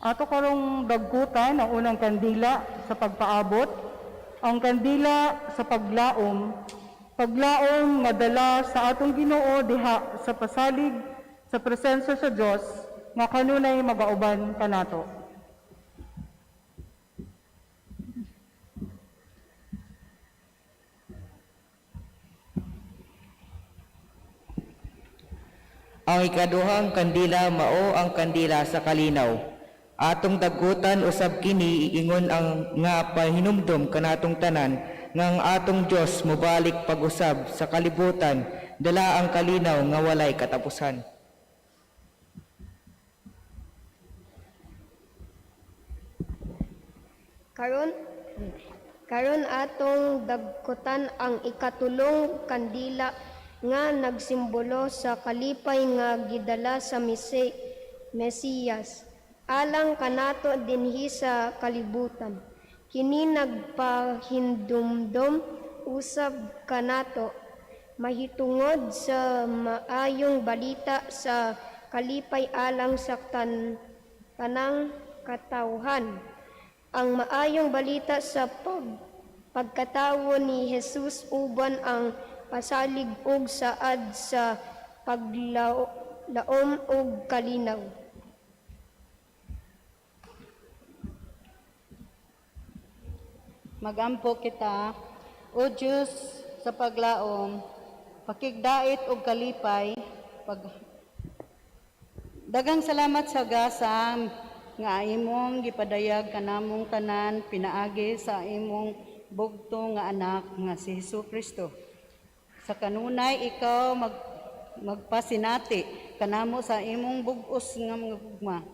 Ato karong dagkutan ang unang kandila sa pagpaabot, ang kandila sa paglaom, paglaom nga dala sa atong Ginoo diha sa pasalig sa presensya sa Dios nga kanunay magauban kanato. Ang ikaduhang kandila mao ang kandila sa kalinaw. Atong dagkutan usab kini ingon ang nga pahinumdom kanatong tanan nga ang atong Dios mobalik pag-usab sa kalibutan dala ang kalinaw nga walay katapusan. Karon atong dagkutan ang ikatulong kandila nga nagsimbolo sa kalipay nga gidala sa Mesiyas alang kanato dinhi sa kalibutan. Kini nagpahindumdom usab kanato mahitungod sa maayong balita sa kalipay alang sa tanang katawhan. Ang maayong balita sa pagkatawo ni Jesus uban ang pasalig ug saad sa paglaom ug kalinaw. Magampo kita, O Diyos, sa paglaom, pakigdait og kalipay, Daghang salamat sa gasa nga imong gipadayag kanamong tanan pinaagi sa imong bugto nga anak nga si Hesus Kristo. Sa kanunay ikaw magpasinati kanamo sa imong bug-os nga mga gugma.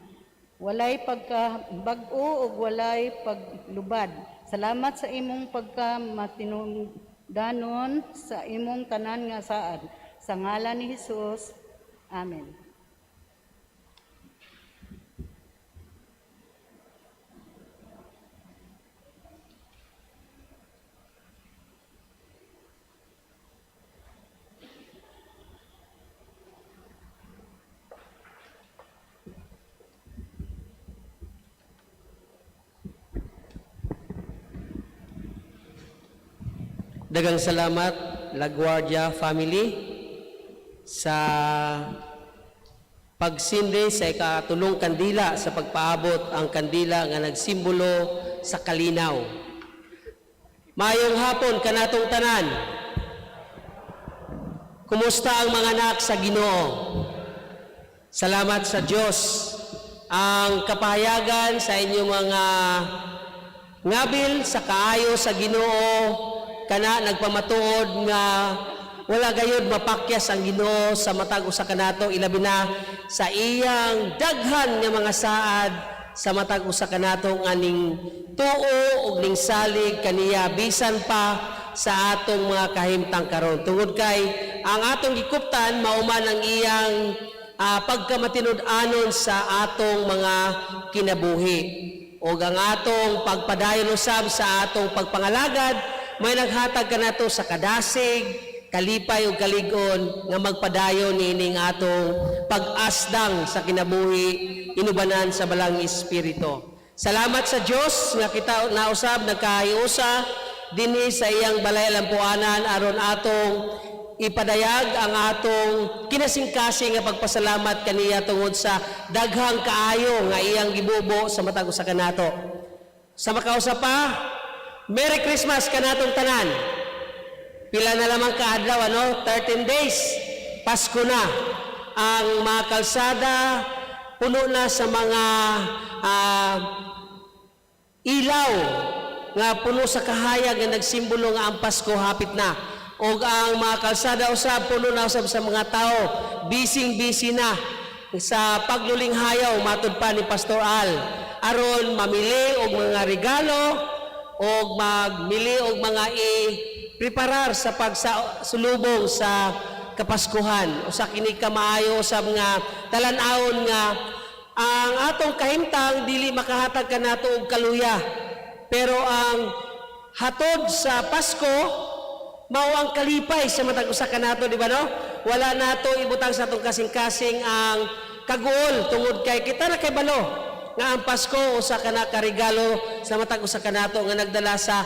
Walay pagkabag-o ug walay paglubad. Salamat sa imong pagkamatinumdanon sa imong tanan nga saad. Sa ngalan ni Hesus. Amen. Daghang salamat, LaGuardia family, sa pagsindi sa ikatulong kandila sa pagpaabot ang kandila nga nagsimbolo sa kalinaw. Mayong hapon kanatong tanan. Kumusta ang mga anak sa Ginoo? Salamat sa Dios. Ang kapahayagan sa inyong mga ngabil sa kaayo sa Ginoo kana nagpamatuod nga wala gayud mapakyas ang Ginoo sa matag usa kanato, ilabi na sa iyang daghan nga mga saad sa matag usa kanato nga ning tuo ug ning salig kaniya bisan pa sa atong mga kahimtang karon, tungod kay ang atong gikuptan mao man ang iyang pagkamatinud-anon sa atong mga kinabuhi ug ang atong pagpadayon usab sa atong pagpangalagad may naghatag kanato sa kadasig, kalipay ug kalig-on nga magpadayon niining atong pag-asdang sa kinabuhi inubanan sa Balang Espiritu. Salamat sa Dios nga kita nausab nagkahiusa dinhi sa iyang balay lampuanan aron atong ipadayag ang atong kinasingkasing nga pagpasalamat kaniya tungod sa daghang kaayo nga iyang gibubo sa matag usa kanato. Sa makausa pa, Merry Christmas kanatong tanan. Pila na lamang kaadlaw, ano? 13 days. Pasko na. Ang mga kalsada puno na sa mga ilaw nga puno sa kahayag nga nagsimbolo nga ang Pasko hapit na. Og ang mga kalsada usab puno na usab sa mga tao, busy-busy na sa paglulinghayaw matud pa ni Pastor Al aron mamili og mga regalo og magmili og mga i-preparar sa pagsulubong sa Kapaskuhan. Usa kini ka maayo usab nga talan-awon nga ang atong kahimtang dili makahatag kanato og kaluya. Pero ang hatod sa Pasko mao ang kalipay sa matag usa kanato, di ba no? Wala nato ibutang sa atong kasing-kasing ang kaguol tungod kay kita na kay balo nga ang Pasko usa ka na ka regalo sa matag usa kanato nga nagdala sa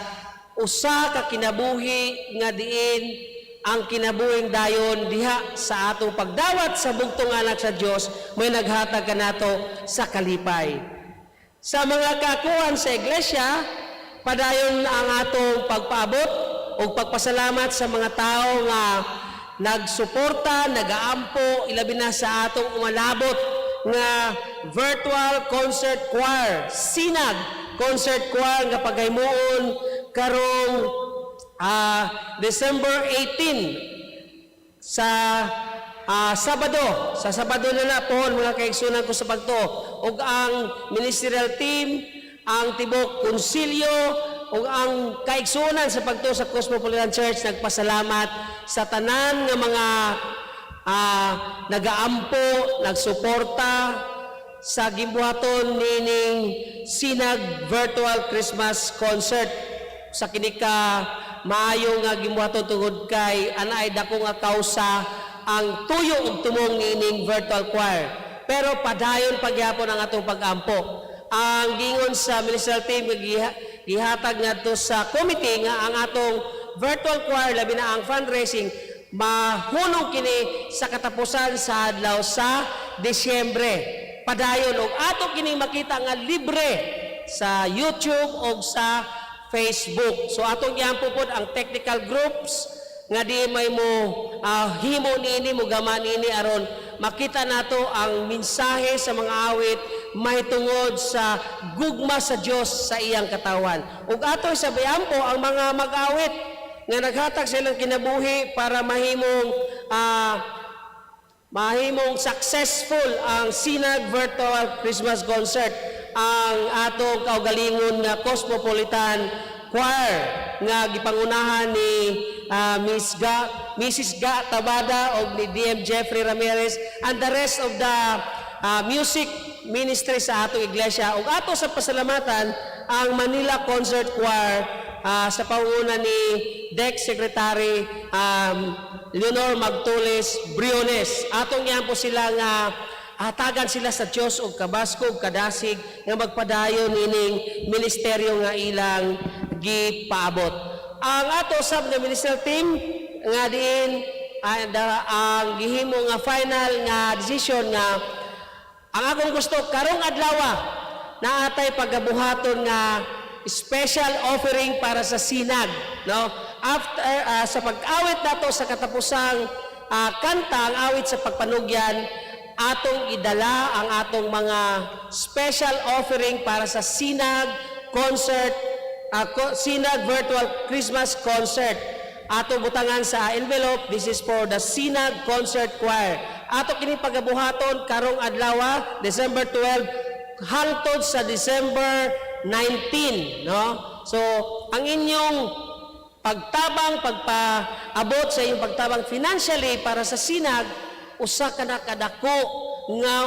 usa ka kinabuhi nga diin ang kinabuhing dayon diha sa atong pagdawat sa bugtong anak sa Dios may naghatag kanato sa kalipay. Sa mga kakuan sa iglesia, padayon ang atong pagpaabot o pagpasalamat sa mga tao nga nagsuporta, nagaampo, ilabi na sa atong umalabot nga virtual concert choir, Sinag Concert Choir nga paghimuon karong December 18 sa Sabado, sa Sabado na na pohon, mga kaigsunan ko sa pagtuo, ug ang ministerial team, ang tibok konsilyo ug ang kaigsunan sa pagtuo sa Cosmopolitan Church nagpasalamat sa tanan nga mga nagaampo, nagsuporta sa gimbuhaton nining Sinag Virtual Christmas Concert sa kini ka maayo nga gimbuhaton tungod kay anaay dako nga kausa ang tuyo ug tumong nining virtual choir. Pero padayon pagyapon ang atong pag-ampo. Ang gingon sa ministerial team nga gihatag ngadto sa committee nga ang atong virtual choir, labi na ang fundraising, mahunong kini sa katapusan sa adlaw sa Disyembre. Padayon og ato kining makita nga libre sa YouTube o sa Facebook. So atong iampo pod ang technical groups nga di may mo himo niini, mo gama niini aron makita nato ang mensahe sa mga awit mahitungod sa gugma sa Dios sa iyang katawan. Ug ato sa bayampo ang mga mag-awit nga naghatag sa ilang kinabuhi para mahimong successful ang Sinag Virtual Christmas Concert, ang atong kaugalingon nga Cosmopolitan Choir nga gipangunahan ni Miss Ga, Mrs. Ga Tabada og ni DM Jeffrey Ramirez and the rest of the music ministry sa atong iglesia, ug ato sa pasalamatan ang Manila Concert Choir sa pangunguna ni DEC Secretary Leonor Magtulis Briones. Atong iyan po sila nga hatagan sila sa Dios og kabasko og kadasig nga magpadayon ining ministeryo nga ilang gipaabot. Ang ato sab nga ministerial team nga diin ang gihimo nga final nga decision nga ang akong gusto karong adlaw naatay pagabuhaton nga special offering para sa Sinag, no, after sa pag-awit nato sa katapusang kanta, ang awit sa pagpanugyan, atong idala ang atong mga special offering para sa Sinag concert, Sinag Virtual Christmas Concert. Ato butangan sa envelope, "This is for the Sinag Concert Choir." Ato kini pagabuhaton karong adlaw, December 12 hangtod sa December 19, no? So, ang inyong pagtabang, pagpaabot sa inyong pagtabang financially para sa Sinag, usa ka na kadako nga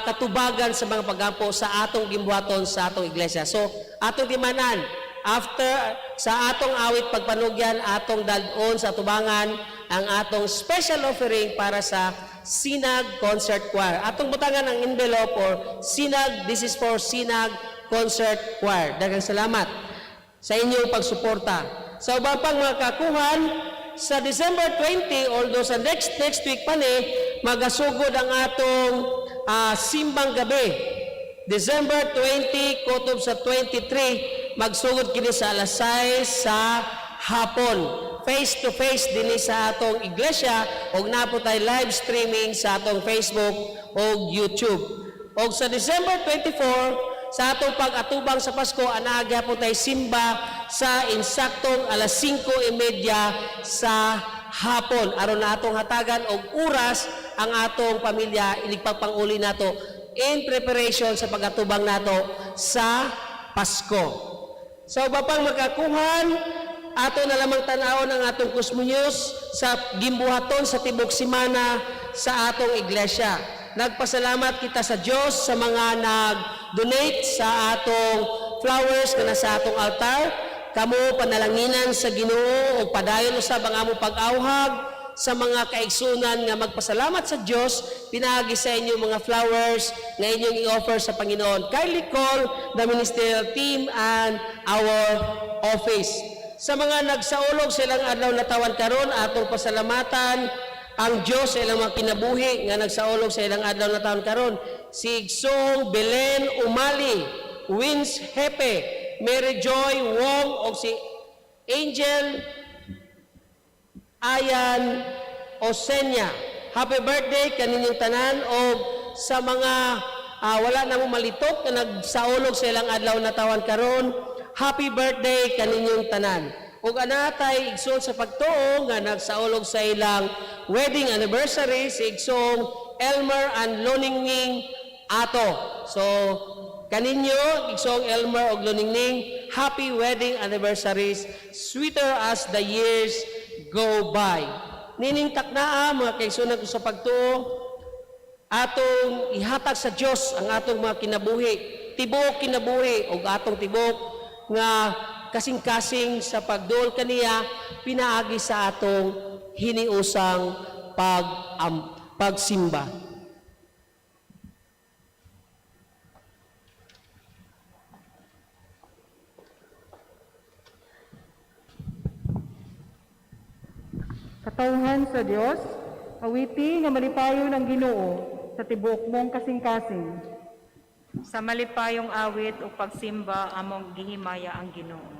katubagan sa mga pagampo sa atong gimbuhaton sa atong iglesia. So, atong timanan, after sa atong awit pagpanugyan, atong dal-on sa tubangan ang atong special offering para sa Sinag Concert Choir. Atong butangan ang envelope or Sinag, "This is for Sinag Concert Choir." Daghang salamat sa inyong pagsuporta. Sa uban pang mga kakuhan, sa December 20, although sa next next week pa ni, magasugod ang atong simbang gabi. December 20, kutob sa 23, magsugod kini sa alas 6 sa hapon. Face to face dinhi sa atong iglesia ug naa po tay live streaming sa atong Facebook ug YouTube. Og sa December 24, sa atong pag-atubang sa Pasko, anaa po tay simba sa insaktong alas 5:30 sa hapon aron na atong hatagan og oras ang atong pamilya inig pagpanguli nato in preparation sa pag-atubang nato sa Pasko. Sa uban pang makakuhan, ato na lamang tan-awon ang atong Cosmo News sa gimbuhaton sa tibok simana sa atong iglesia. Nagpasalamat kita sa Dios sa mga nag-donate sa atong flowers nga nasa atong altar. Kamo panalanginan sa Ginoo ug padayon usab ang among pag-awhag. sa mga kaigsunan nga magpasalamat sa Dios pinaagi sa inyong mga flowers nga inyong i-offer sa Panginoon. Kindly call the ministerial team and our office. Sa mga nagsaulog sa ilang adlaw natawan karon, atong pasalamatan ang Dios sa ilang mga kinabuhi nga nagsaulog sa ilang adlaw na taon karon. Si Igsoong Belen Umali, Wins Hepe, Mary Joy Wong o si Angel Ayan Osenya. Happy birthday kaninyong tanan o sa mga wala na mo malitok na nagsaulog sa ilang adlaw na tawan karon. Happy birthday kaninyong tanan. Ug anatay igsoon sa pagtuo nga nagsaulog sa ilang wedding anniversary si igsoong Elmer and Loningning Ato. So kaninyo igsoong Elmer ug Loningning, happy wedding anniversaries, sweeter as the years go by. Nining taknaa, mga kaigsuonan ko sa pagtuo, atong ihatag sa Dios ang atong mga kinabuhi, tibuok kinabuhi ug atong tibuok nga kasing-kasing sa pagduol kaniya pinaagi sa atong hiniusang pagsimba. Katawhan sa Dios, awiti nga malipayon ang Ginoo sa tibuok mong kasing-kasing. Sa malipayong awit o pagsimba, among gihimaya ang Ginoo.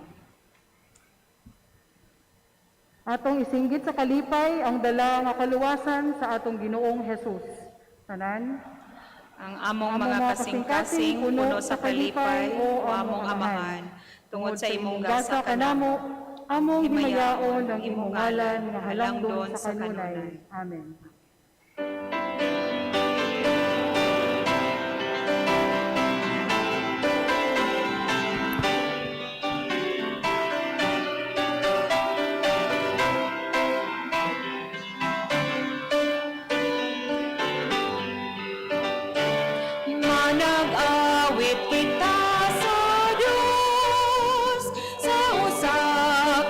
Atong isinggit sa kalipay ang dala nga kaluwasan sa atong Ginoong Hesus. Tanan. Ang among mga kasing-kasing puno sa kalipay, o among Amahan, tungod sa imong gasa kanamo, among himayaon himayaon ang imong ngalan nga halangdon sa kanunay. Amen. Manag-awit kita sa Diyos sa usa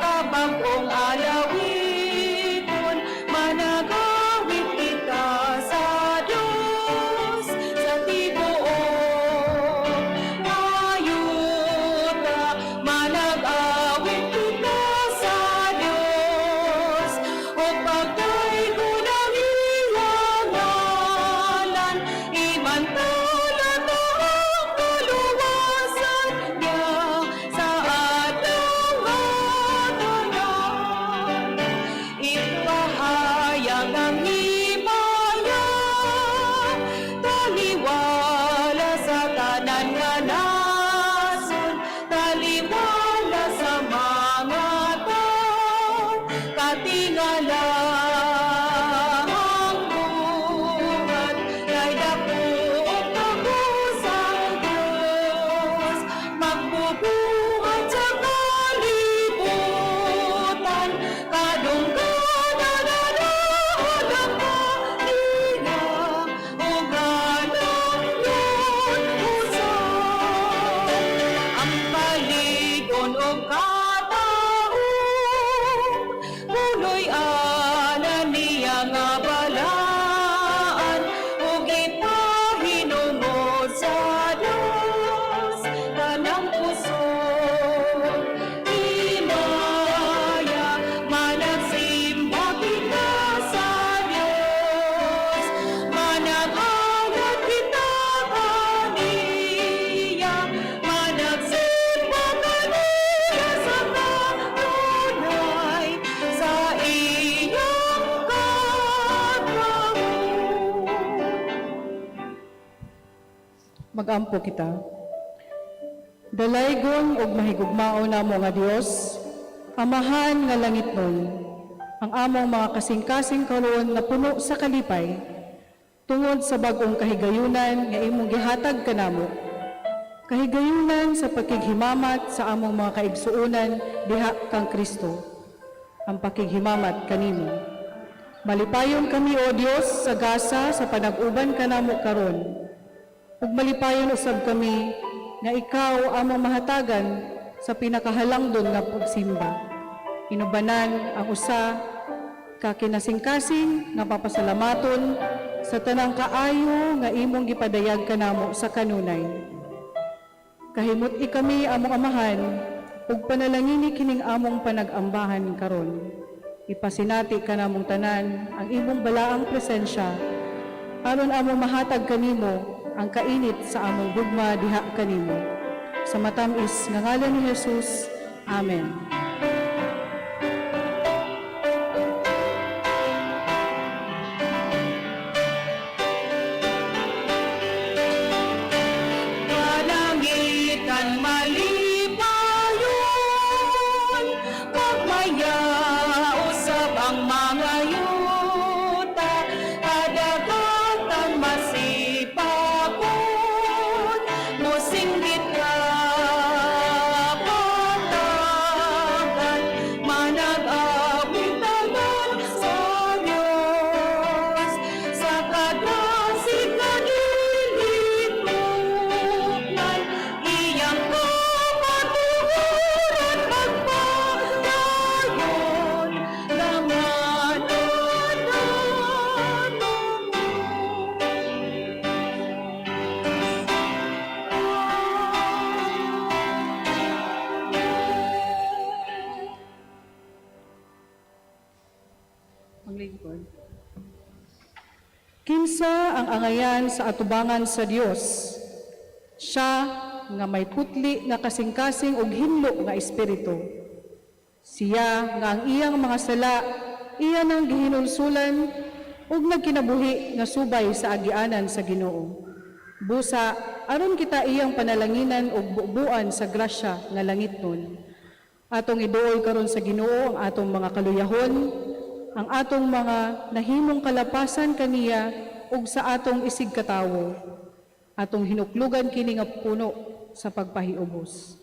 ka bag-ong alawiton. Manag-awit kita sa Diyos sa tibuok ngayuta. Manag-awit kita sa Diyos o pagdaygo ng iyang ngalan, imantala ta ang kaluwasan niya sa adlaw nga tanan. Ipahayag ang himaya, taliwala sa tanan nga nason, taliwala sa mga tao, katingalahang buhat, kay dako og dako sa Diyos, magbubuhat sa kalibutan, kadungganan ang niya, ug halangdon usab. Ang kalig-on og kataom, punoy ana niya nga balaan, ug ipahinungod sa Dios tanang kusog. Himaya, managsimba kita sa Dios, manag-alagad kita kaniya, managsimba kaniya sa kanunay, sa iyang katawhan. Magampo kita. Dalaygon ug mahigugmao namo nga Dios, Amahan nga langitnon, ang among mga kasing-kasing karon na puno sa kalipay, tungod sa bag-ong kahigayunan nga imong gihatag kanamo. Kahigayunan sa pakighimamat sa among mga kaigsuonan diha kang Kristo, ang pakighimamat kanimo. Malipayon kami, O Dios, sa gasa sa panag-uban kanamo karon. Ug malipayon usab kami nga ikaw among mahatagan sa pinakahalangdon nga pagsimba. Inubanan ang usa Kakinasingkasing nga papasalamaton sa tanang kaayo nga imong gipadayag kanamo sa kanunay. Kahimut-i kami, among Amahan, ug panalangini kining among panag-ambahan karon. Ipasinati kanamong tanan ang imong balaang presensya aron among mahatag kanimo ang kainit sa among gugma diha kanimo. Sa matamis nga ngalan ni Jesus. Amen. Kalangitan malipayon, Pagmaya usab ang mga yuta, Kadagatan masipakon, Musinggit ka patagan, Manag-awit tanan sa Diyos, Sa kadasig nga gilituknan, Iyang kamatuoran magpadayon, Langanan nato. Maglingkod. Kinsa ang angayan sa atubangan sa Dios? Siya nga may putli nga kasing-kasing ug hinlo nga espiritu. Siya nga ang iyang mga sala iya nang gihinulsulan ug nagkinabuhi nga subay sa agianan sa Ginoo. Busa aron kita iyang panalanginan ug bubuan sa grasya nga langitnon. Atong iduol karon sa Ginoo ang atong mga kaluyahon, ang atong mga nahimong kalapasan kaniya ug sa atong isig katawo. Atong hinuklugan kini nga puno sa pagpahiubos.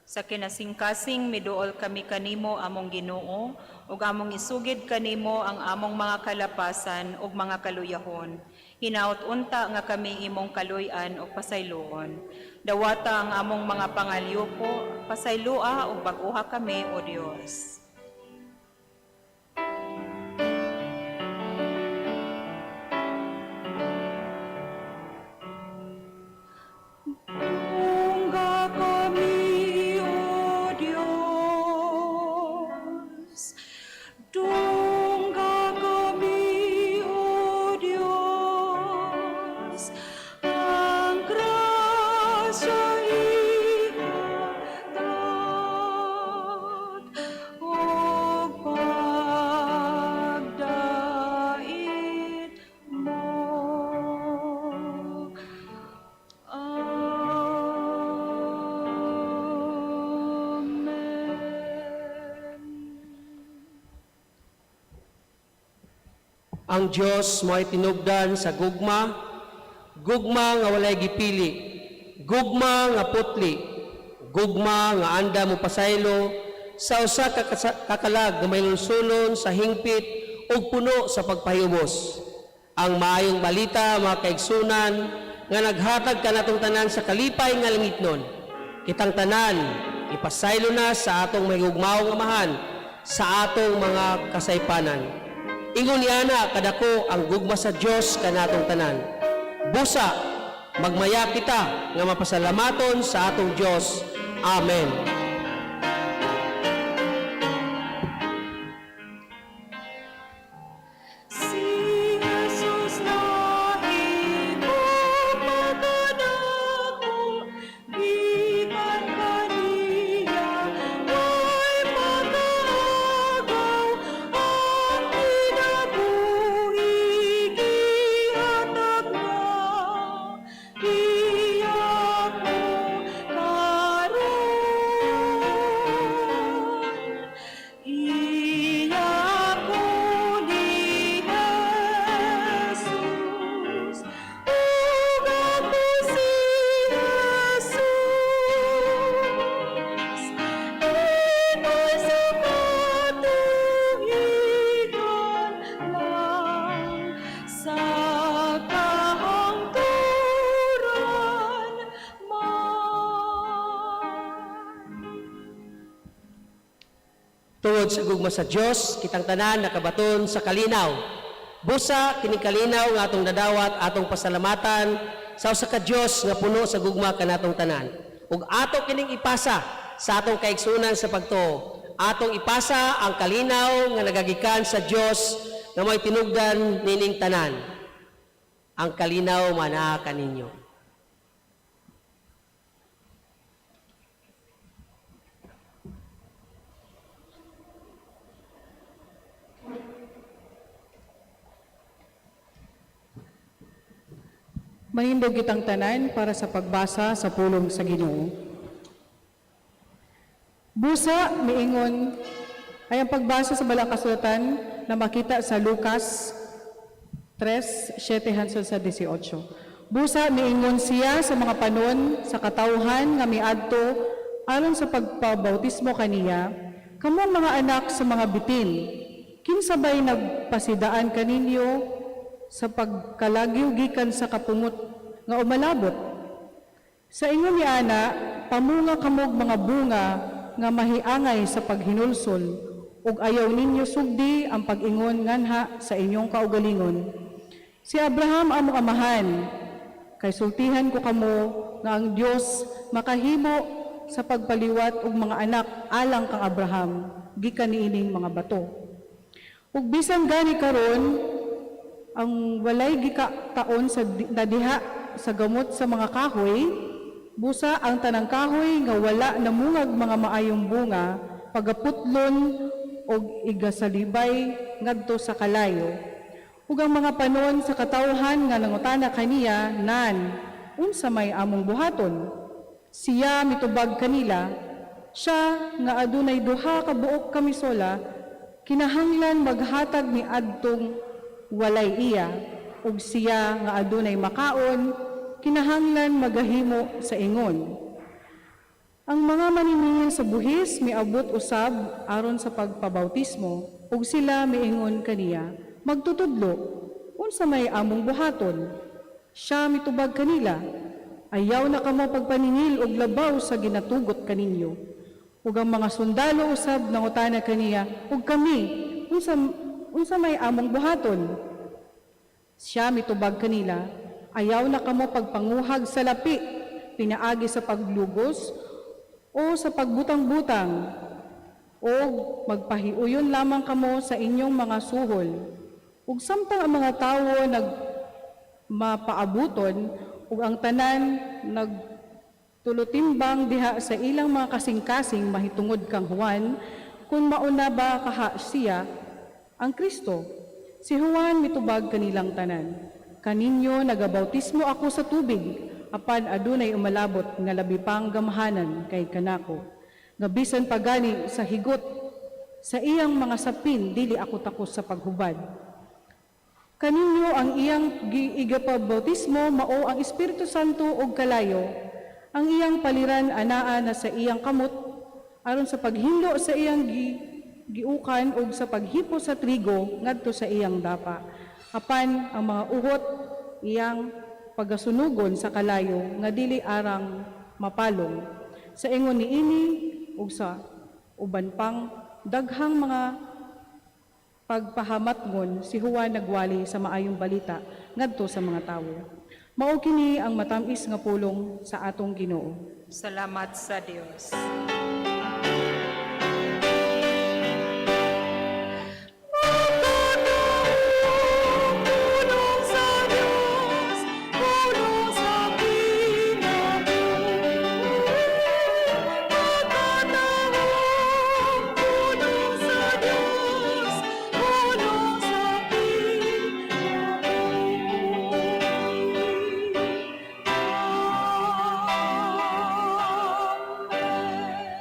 Sa kinasingkasing miduol kami kanimo, among Ginoo, ug among isugid kanimo ang among mga kalapasan ug mga kaluyahon. Hinaut unta nga kami imong kaluy-an ug pasayloon. Dawata ang among mga pangalyuko, pasayloa ug bag-oha kami, O Dios. Dungga kami, O Diyos. Dungga kami, O Diyos. Ang grasya ihatag ug pagdait mo. Amen. Ang Dios mo'y tinubdan sa gugma, gugma nga walay gipili, gugma nga putli, gugma nga anda mo pasaylo sa usa ka kakalag nga may lulsulon sa hingpit ug puno sa pagpahiubos. Ang maayong balita, mga kaigsunan, nga naghatag kanatong tanan sa kalipay nga langitnon. Kitang tanan, ipasaylo na sa atong mahigugmaong Amahan, sa atong mga kasaypanan. Ingon niana kadako ang gugma sa Dios kanatong tanan. Busa magmaya kita nga mapasalamaton sa atong Dios. Amen. Si Jesus nahigugma kanako, gikan kaniya way pagkaagaw, ang kinabuhi gihatag na, iya ko karon. Tungod sa gugma sa Dios, kitang tanan nakabaton sa kalinaw. Busa kining kalinaw nga atong nadawat, atong pasalamatan sa usa ka Dios nga puno sa gugma kanatong tanan. Ug ato kining ipasa sa atong kaigsunan sa pagtuo. Atong ipasa ang kalinaw nga nagagikan sa Dios nga may tinugdan nining tanan. Ang kalinaw manaa kaninyo. Manindog kitang tanan para sa pagbasa sa pulong sa Ginoo. Busa miingon ay ang pagbasa sa Balaang Kasulatan na makita sa Lucas 3:7 hangtod sa 18. Busa miingon siya sa mga panon sa katawhan nga miadto aron sa pagpabautismo kaniya, "Kamong mga anak sa mga bitin, kinsa bay nagpasidaan kaninyo sa pagkalagyo gikan sa kapungot nga umalabot? Sa ingon ni ana, pamunga kamog mga bunga nga mahiangay sa paghinulsol, ug ayaw ninyo sugdi ang pag-ingon nganha sa inyong kaugalingon, 'Si Abraham among amahan.' Kay sultihan ko kamo nga ang Dios makahimo sa pagpaliwat og mga anak alang kang Abraham gikan niining mga bato. Ug bisan gani karon ang walay gikataon sa na diha sa gamot sa mga kahoy, busa ang tanang kahoy nga wala namungag mga maayong bunga pagaputlon og igasalibay ngadto sa kalayo." Ug ang mga panon sa katawhan nga nangutana kaniya, "Nan, unsa may among buhaton?" Siya mitubag kanila, "Siya nga adunay duha ka buok kamisola kinahanglan maghatag ni adtong walay iya, ug siya nga adunay makaon kinahanglan magahimo sa ingon." Ang mga maniningil sa buhis miabot usab aron sa pagpabautismo, ug sila miingon kaniya, "Magtutudlo, unsa may among buhaton?" Siya mitubag kanila, "Ayaw na kamo pagpaningil og labaw sa ginatugot kaninyo." Ug ang mga sundalo usab nangutana kaniya, "Ug kami, unsa may among buhaton?" Siya mitubag kanila, "Ayaw na kamo pagpanguhag sa lapi, pinaagi sa paglugos o sa pagbutang-butang, o magpahiuyon lamang kamo sa inyong mga suhol." Ug samtang ang mga tawo nag mapaabuton ug ang tanan nagtulutimbang diha sa ilang mga kasing-kasing mahitungod kang Juan, kung mauna ba kaha siya ang Kristo. Si Juan mitubag kanilang tanan, "Kaninyo nagabautismo ako sa tubig, apan adunay umalabot nga labi pang gamhanan kay kanako, nga bisan pa gani sa higot sa iyang mga sapin dili ako takos sa paghubad. Kaninyo ang iyang igapabautismo mao ang Espiritu Santo ug kalayo. Ang iyang paliran anaa na sa iyang kamot aron sa paghinlo sa iyang giukan ug sa paghipo sa trigo ngadto sa iyang dapa. Apan ang mga uhot iyang pagasunugon sa kalayo nga dili arang mapalong." Sa ingon niini ug sa uban pang daghang mga pagpahamatngon, si Juan nagwali sa maayong balita ngadto sa mga tawo. Mao kini ang matam-is nga pulong sa atong Ginoo. Salamat sa Dios. Pulong sa Diyos, pulong sa kinabuhi. Pagkatao, pulong sa Diyos, pulong sa kinabuhi. Amen.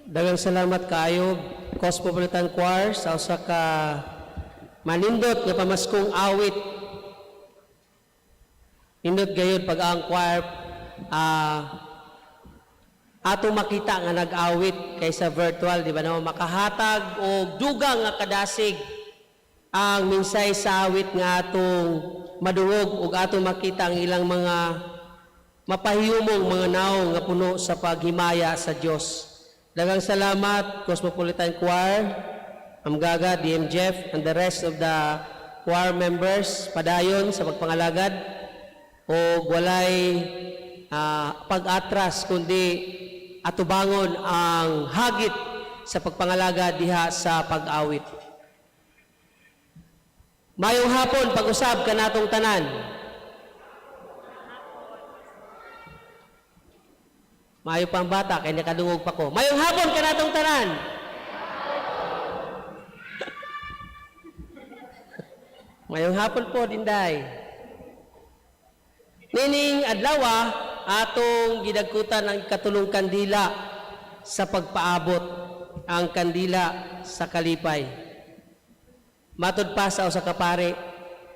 Daghang salamat kaayo, Cosmopolitan Choir, sa usa ka manindot nga pamaskong awit. Nindot gayud pag ang choir atong makita nga nag-awit kaysa virtual, di ba, no? Makahatag og dugang nga kadasig ang minsay sa awit nga atong madungog ug atong makita ang ilang mga mapahiyumong mga naong nga puno sa paghimaya sa Dios. Daghang salamat, Cosmopolitan Choir, Ma'am Gaga, DM Jeff, and the rest of the choir members. Padayon sa pagpangalagad o walay pag-atras kundi atubangon ang hagit sa pagpangalagad diha sa pag-awit. Mayong hapon pag-usab kanatong tanan. Maayo pa ang bata kay nakadungog pa ko. Mayong hapon kanatong tanan. Mayong hapon po, Dinday. Nining adlaw atong gidagkutan ang ikatulong kandila sa pagpaabot, ang kandila sa kalipay. Matud pa sa usa ka pare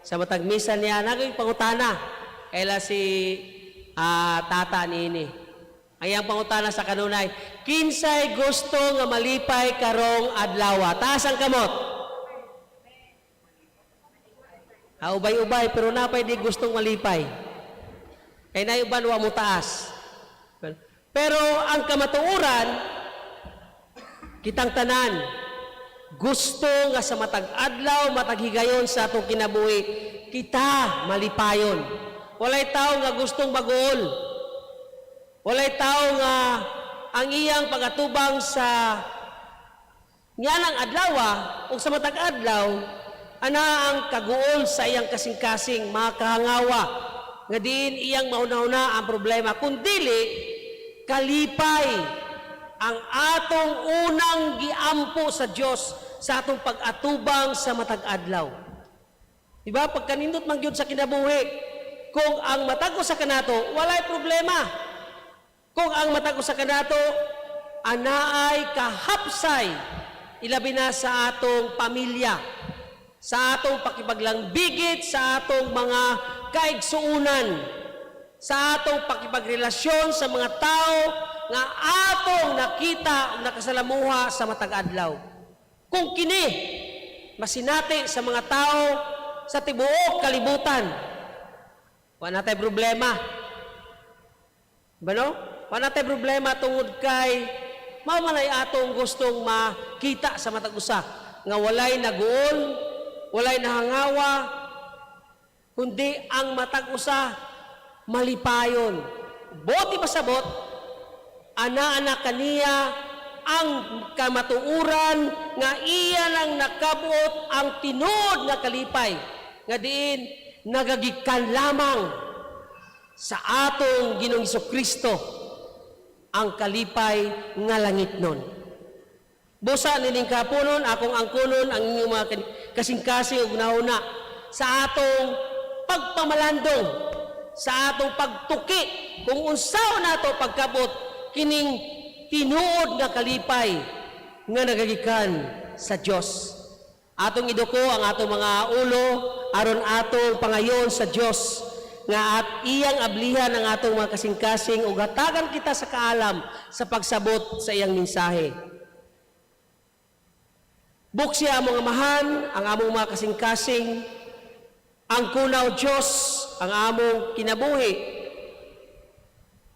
sa matag misa niya naging pangutana kaila si tata niini. Ang iyang pangutana sa kanunay, "Kinsay gusto nga malipay karong adlaw? Taas ang kamot." Ha, ubay-ubay pero napay di gustong malipay. Kay nay uban wa mo taas. Pero ang kamatuoran, kitang tanan gusto nga sa matag adlaw, matag higayon sa atong kinabuhi, kita malipayon. Walay tao nga gustong maguol. Walay tao nga ang iyang pagatubang sa nganang adlaw o sa matag adlaw ana ang kaguol sa iyang kasing-kasing, mga kahangawa nga diin iyang mauna-una ang problema, kundili kalipay ang atong unang giampo sa Dios sa atong pag-atubang sa matag adlaw. Diba? Pagkanindot man gyud sa kinabuhi, kung ang matag usa kanato walay problema, kung ang matag usa kanato anaay kahapsay, ilabi na sa atong pamilya, sa atong pakipaglangbigit, sa atong mga kaigsuunan, sa atong pakipagrelasyon sa mga tao nga atong nakita o nakasalamuha sa matag adlaw. Kung kini masinati sa mga tao sa tibuok kalibutan, wala tay problema. Ba no? Wala tay problema tungod kay mao man ay atong gustong makita sa matag usa nga walay naguol, walay nahangawa, kundi ang matag usa malipayon. Boti pasabot, ana-ana kaniya ang kamatuoran nga iya lang nakabuot ang tinuod nga kalipay nga diin nagagikan lamang sa atong Ginoong Kristo ang kalipay nga langit nun. Busa nining kapunon, akong angkunon ang inyong mga kasing-kasing ug nauna sa atong pagpamalandong, sa atong pagtuki kung unsaon nato pagkabot kining tinuod nga kalipay nga nagagikan sa Dios. Atong iduko ang atong mga ulo aron atong pangayon sa Dios nga at iyang ablihan ang atong mga kasing-kasing ug hatagan kita sa kaalam sa pagsabot sa iyang mensahe. Buksi among Amahan, ang among mga kasing-kasing, ang kunaw Dios, ang among kinabuhi,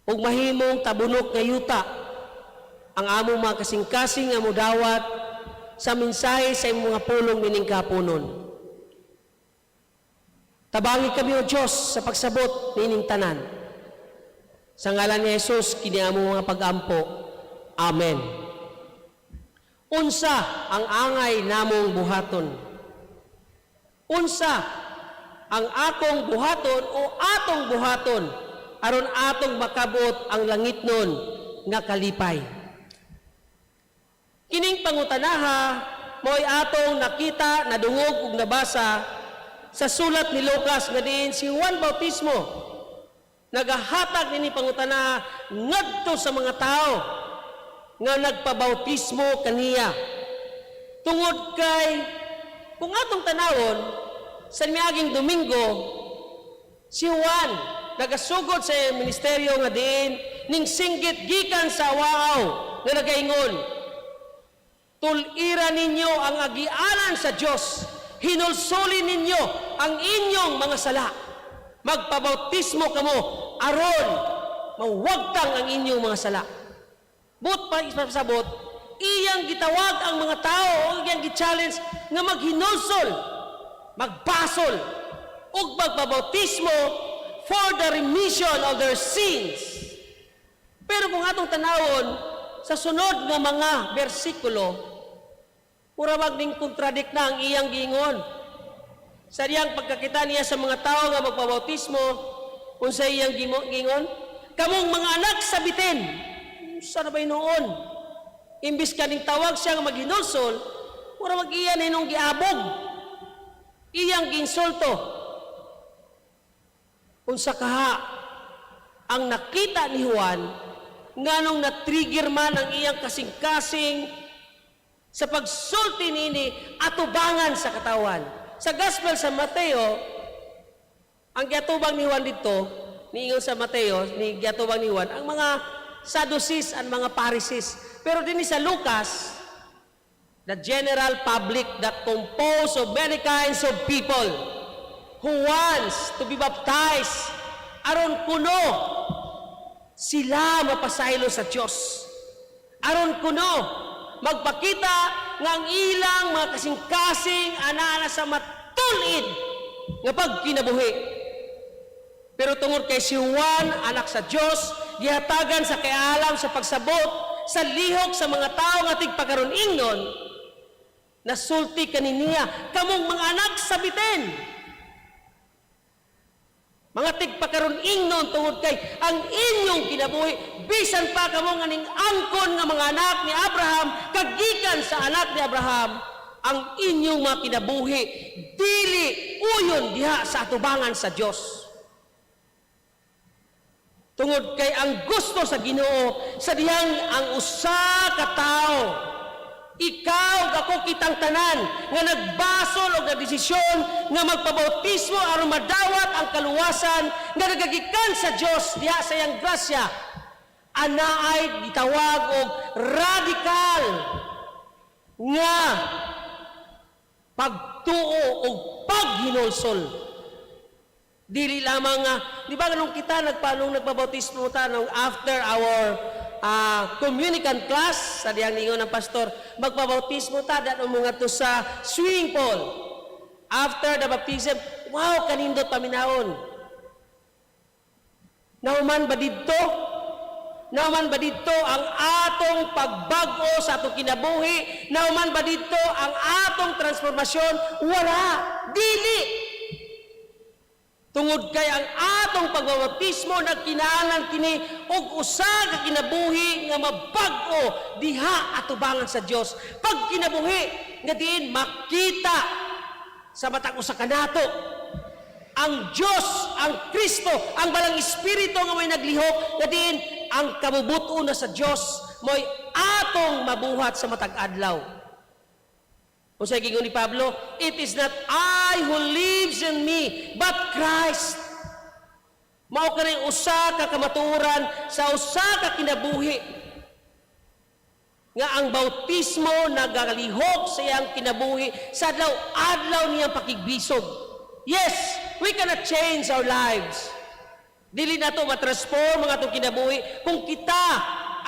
ug mahimong tabunok nga yuta, ang among mga kasing-kasing nga mudawat sa mensahe sa imong mga pulong mining kapunon. Tabangi kami, O Diyos, sa pagsabot nining tanan. Sa ngalan ni Jesus, kini among mga pag-ampo. Amen. Unsa ang angay namong buhaton? Unsa ang akong buhaton o atong buhaton aron atong makabot ang langitnon nga kalipay? Kining pangutanaha mo'y atong nakita, nadungog ug nabasa sa sulat ni Lucas nga diin si Juan Bautismo nagahatag nini pangutanaha ngadto sa mga tao. nga nagpabautismo kaniya. Tungod kay kung atong tanawon sa miaging Domingo, si Juan nagasugod sa iyang ministeryo nga diin ning singgit gikan sa awaaw nga nagaingon, "Tulira ninyo ang agianan sa Dios, hinulsuli ninyo ang inyong mga sala. Magpabautismo kamo aron mawagtang ang inyong mga sala." Buot pa ipasabot, iyang gitawag ang mga tao o iyang gi-challenge nga maghinulsol, magbasol, ug magpabautismo for the remission of their sins. Pero kung atong tanawon sa sunod nga mga bersikulo, mura ning contradict na ang iyang giingon. Sa iyang pagkakita niya sa mga tao nga magpabautismo, unsa iyang giingon? "Kamong mga anak sa bitin." Unsa na ba noon? Imbis kaning tawag siya nga maghinulsol, mura mag iya na inong giabog. Iyang giinsulto. Unsa kaha ang nakita ni Juan, nganong na-trigger man ang iyang kasing-kasing sa pagsulti nini atubangan sa katawan? Sa Gospel sa Mateo, ang giatubang ni Juan dito, niingon sa Mateo, ni giatubang ni Juan, ang mga Sadducees, ang mga Pharisees. Pero din sa Lucas, the general public that composed of many kinds of people who wants to be baptized aron kuno sila mapasaylo sa Dios. Aron kuno magpakita nga ang ilang mga kasing-kasing ana sa matulid nga pagkinabuhi. Pero tungod kay si Juan, anak sa Dios, gihatagan sa kaalam sa pagsabot sa lihok sa mga tao nga tigpakaron ingnon, nasulti kaniniya, "Kamong mga anak sa bitin." Mga tigpakaron ingnon tungod kay ang inyong kinabuhi, bisan pa kamo nga ning angkon nga mga anak ni Abraham, kagikan sa anak ni Abraham, ang inyong mga kinabuhi dili uyon diha sa atubangan sa Dios. Tungod kay ang gusto sa Ginoo sa dihang ang usa ka tawo, ikaw, ako, kitang tanan nga nagbasol og nagdesisyon nga magpabautismo aron madawat ang kaluwasan nga nagagikan sa Dios diha sa iyang grasya, anaay gitawag og radikal nga pagtuo og paghinulsol. Dili lamang nga, di ba, nung kita nagpanong nagpabautismo ta nung after our communicant class, sa diyang ningon ng pastor, magpabautismo ta dano mo ngadto sa swimming pool. After the baptism, wow, kanindot paminawon. Nauman ba didto? Nauman ba didto ang atong pagbag-o sa atong kinabuhi? Nauman ba didto ang atong transformasyon? Wala. Dili. Tungod kay ang atong pagbabautismo nagkinahanglan kini og usa ka kinabuhi nga mabag-o diha atubangan sa Dios. Pag kinabuhi nga diin makita sa matag usa kanato ang Dios, ang Kristo, ang Balang Espiritu nga may naglihok nga diin ang kabubuton na sa Dios mo'y atong mabuhat sa matag adlaw. Unsay giingon ni Pablo? "It is not I who lives in me, but Christ." Mao kani usa ka kamatuoran sa usa ka kinabuhi nga ang bautismo nagalihok sa iyang kinabuhi sa adlaw-adlaw niyang pakigbisog. Yes, we cannot change our lives. Dili nato matransform ang atong kinabuhi kung kita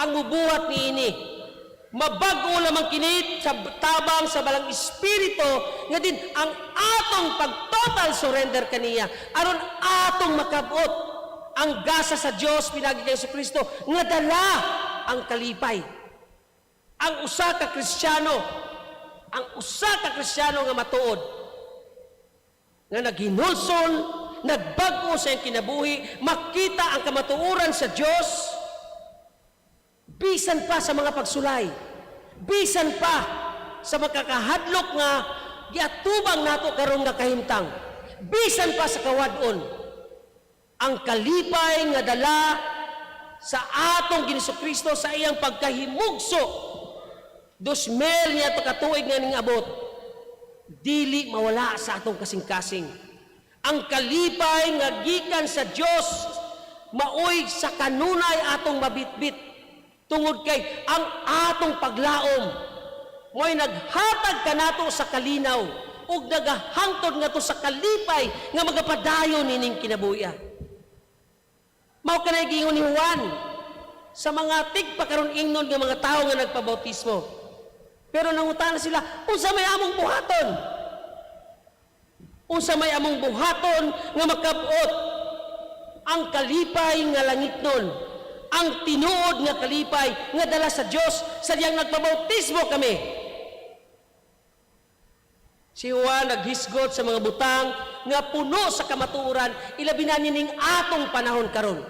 ang mubuhat niini. Mabag-o lamang kini sa tabang sa Balang Espiritu nga din ang atong pag-total surrender kaniya aron atong makabot ang gasa sa Dios pinaagi kay Kristo nga dala ang kalipay. Ang usa ka Kristiyano, ang usa ka Kristiyano nga matuod nga naghinulsol, nagbag-o sa iyang kinabuhi, makita ang kamatuoran sa Dios bisan pa sa mga pagsulay, bisan pa sa makakahadlok nga giatubang nato karon nga kahimtang, bisan pa sa kawad-on, ang kalipay nga dala sa atong Ginoo Kristo sa iyang pagkahimugso 2000 niya to katuig nga ning abot, dili mawala sa atong kasing-kasing. Ang kalipay nga gikan sa Dios maoy sa kanunay atong mabitbit tungod kay ang atong paglaom mo'y naghatag kanato sa kalinaw ug nagahangtod ngadto sa kalipay nga magapadayon nining kinabuhi. Mao kanay giingon ni Juan sa mga tigpakaron ingnon nga mga tawo nga nagpabautismo. Pero nangutana sila, "Unsa may among buhaton? Unsa may among buhaton nga makabot ang kalipay nga langitnon, ang tinuod nga kalipay nga dala sa Dios sa diyang nagpabautismo kami?" Si Juan naghisgot sa mga butang nga puno sa kamatuoran, ilabi na nining atong panahon karon.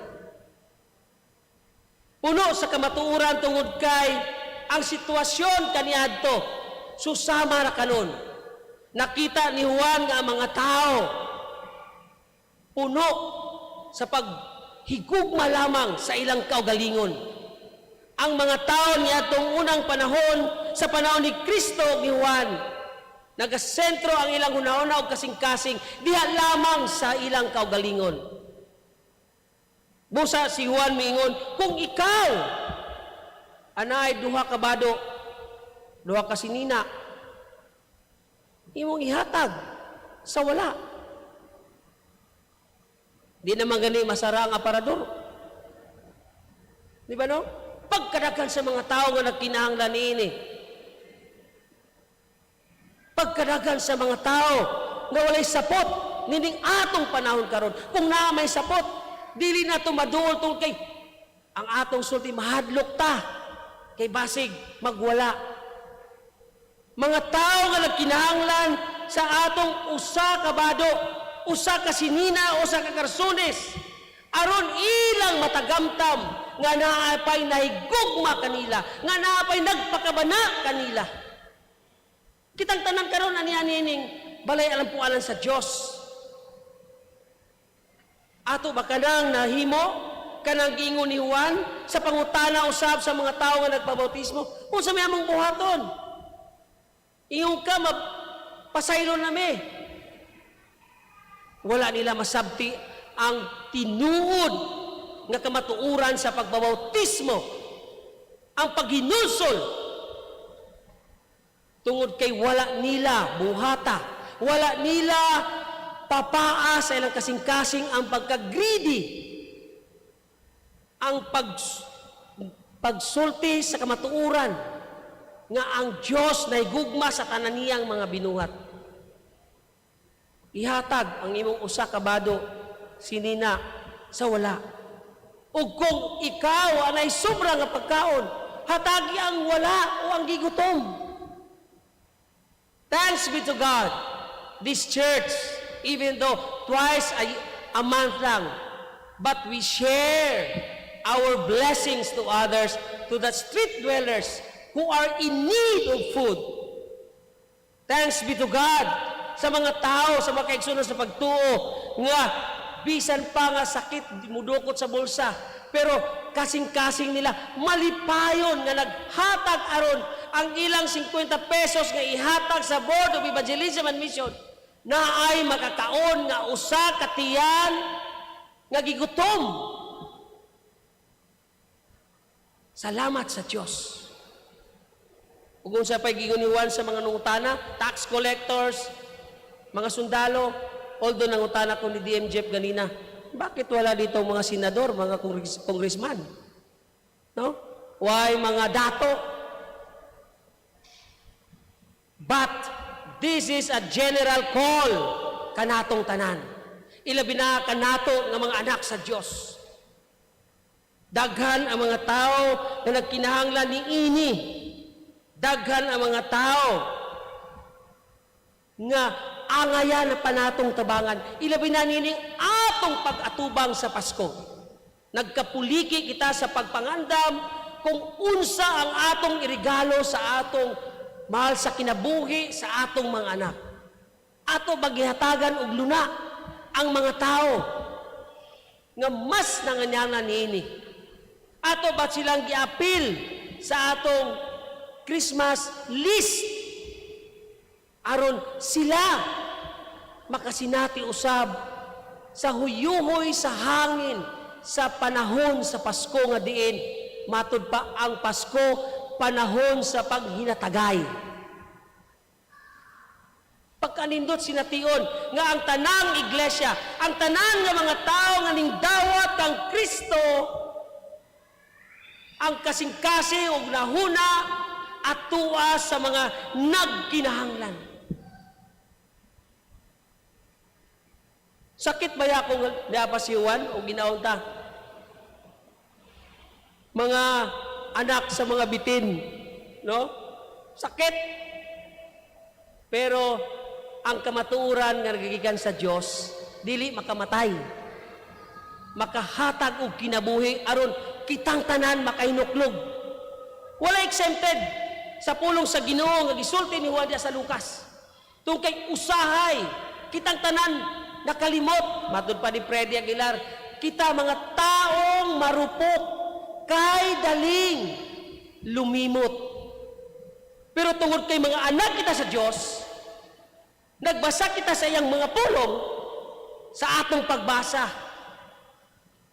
Puno sa kamatuoran tungod kay ang sitwasyon kaniadto susama ra kanon. Nakita ni Juan nga ang mga tao puno sa paghigugma lamang sa ilang kaugalingon. Ang mga tao niadtong unang panahon, sa panahon ni Kristo ug ni Juan, nagasentro ang ilang hunahuna og kasing-kasing diha lamang sa ilang kaugalingon. Busa si Juan miingon, "Kung ikaw anay duha ka bado, duha ka sinina, imong ihatag sa wala." Di naman gani masara ang aparador. Di ba, no? Pagkadaghan sa mga tao nga nagkinahanglan niini. Pagkadaghan sa mga tao nga walay sapot nining atong panahon karon. Kung naa may sapot, dili na to maduol tungod kay ang atong sulti, mahadlok ta kay basig magwala. Mga tao nga nagkinahanglan sa atong usa ka bado, usa ka sinina, usa ka karsunes, aron ilang matagamtam nga naapay nahigugma kanila, nga naapay nagpakabana kanila. Kitang tanan karon ani anining balay alampuanan sa Dios. Ato ba kanang nahimo kanang giingon ni Juan sa pangutana usab sa mga tawo nga nagpabautismo, "Unsa may among buhaton? Ingon ka, pasaylo nami." Wala nila masabti ang tinuod nga kamatuoran sa pagbabautismo, ang paghinulsol, tungod kay wala nila buhata, wala nila papaa sa ilang kasing-kasing ang pagka-greedy, ang pagsulti sa kamatuoran nga ang Diyos nahigugma sa tanan niyang mga binuhat. Ihatag ang imong usa ka bado, sinina sa wala. Ug kung ikaw anay sobra nga pagkaon, hatagi ang wala o ang gigutom. Thanks be to God. This church, even though twice a month lang, but we share our blessings to others, to the street dwellers who are in need of food. Thanks be to God sa mga tao, sa mga kaigsunan sa pagtuo, nga bisan pa nga sakit mudukot sa bulsa, pero kasing-kasing nila malipayon nga naghatag aron ang ilang 50 pesos nga ihatag sa Board of Evangelism and Mission na ay makakaon nga usa ka tiyan nga gigutom. Salamat sa Dios. Ug unsa pay giingon ni Juan sa mga nangutana, tax collectors, mga sundalo? Although nangutana ko ni DM Jeff ganina, bakit wala dito mga senador, mga congressman? No? Why mga dato? But this is a general call kanatong tanan. Ilabi na kanato nga mga anak sa Dios. Daghan ang mga tao na nagkinahanglan ni ini. Daghan ang mga tao nga angayan na panatong tabangan. Ilabi na nining atong pag-atubang sa Pasko. Nagkapuliki kita sa pagpangandam kung unsa ang atong irigalo sa atong mahal sa kinabuhi, sa atong mga anak. Ato baghihatagan og luna ang mga tao nga mas nanganyanan niini. Ato ba silang giapil sa atong Christmas list aron sila makasinati usab sa huyuhoy sa hangin sa panahon sa Pasko, nga diin matud pa ang Pasko panahon sa paghinatagay? Pagkanindot sination nga ang tanang iglesia, ang tanan nga mga tao nga ningdawat kang Kristo, ang kasing-kasing ug nahuna at tuwa sa mga nagkinahanglan. Sakit ba ya kung napasiwan o ginaon ta? Mga anak sa mga bitin, no? Sakit. Pero ang kamatuoran nga nagagikan sa Dios dili makamatay. Makahatag og kinabuhi aron kitang tanan makahinuklog. Wala exempted sa pulong sa Ginoo nga gisulti ni Juan diha sa Lucas. Tungkay kay usahay kitang tanan nakalimot, matud pa ni Freddy Aguilar, kita mga taong marupok kay daling lumimot. Pero tungod kay mga anak kita sa Dios, nagbasa kita sa iyang mga pulong sa atong pagbasa.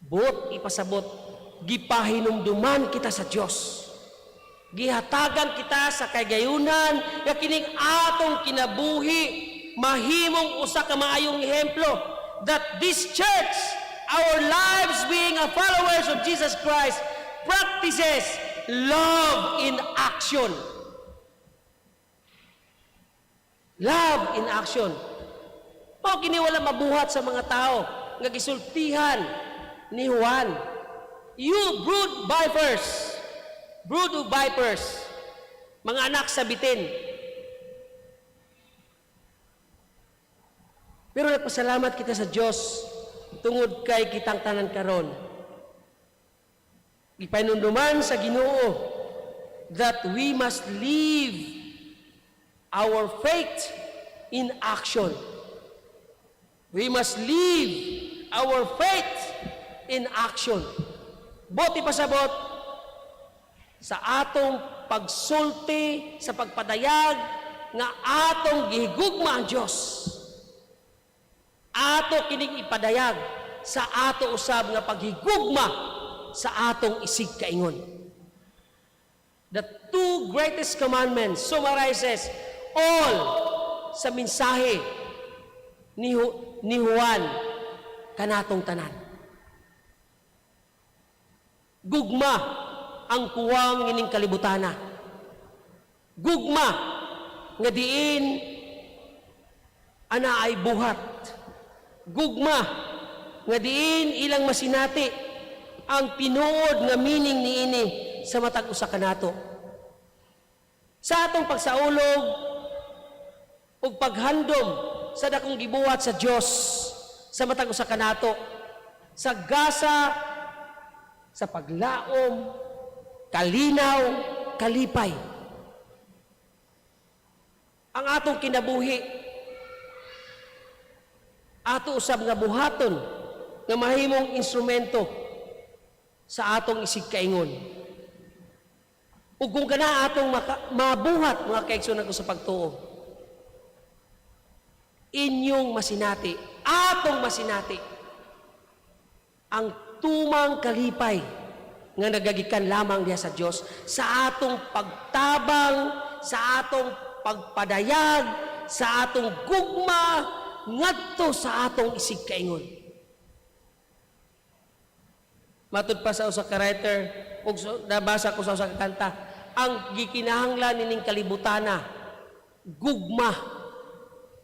Buot ipasabot, gipahinumduman kita sa Dios. Gihatagan kita sa kagayunan nga kining atong kinabuhi mahimong usa ka maayong ehemplo that this church, our lives being a followers of Jesus Christ, practices love in action. Love in action. Mao kini wala mabuhat sa mga tao nga gisultihan ni Juan. "You brood vipers, brood of vipers, mga anak sa bitin." Pero nagpasalamat kita sa Dios tungod kay kitang tanan karon gipanunduman sa Ginoo that we must live our faith in action. We must live our faith in action. Buot ipasabot, sa atong pagsulti, sa pagpadayag nga atong gihigugma ang Dios, ato kining ipadayag sa ato usab nga paghigugma sa atong isig kaingon. The two greatest commandments summarizes all sa mensahe ni Juan kanatong tanan. Gugma ang kuwang ining kalibutana. Gugma nga diin ana ay buhat. Gugma nga diin ilang masinati ang tinuod nga meaning niini sa matag usa kanato. Sa atong pagsaulog ug paghandom sa dakong gibuhat sa Dios sa matag usa kanato, sa gasa sa paglaom, kalinaw, kalipay. Ang atong kinabuhi, ato usab nga buhaton nga mahimong instrumento sa atong isig kaingon. Ug kung kana atong mabuhat, mga kaigsoon ko sa pagtuo, inyong masinati, atong masinati, ang tumang kalipay nga nagagikan lamang diha sa Dios sa atong pagtabang, sa atong pagpadayag, sa atong gugma ngadto sa atong isig kaingon. Matud pa sa usa ka writer ug nabasa ko sa usa ka kanta, ang gikinahanglan nining kalibutana, gugma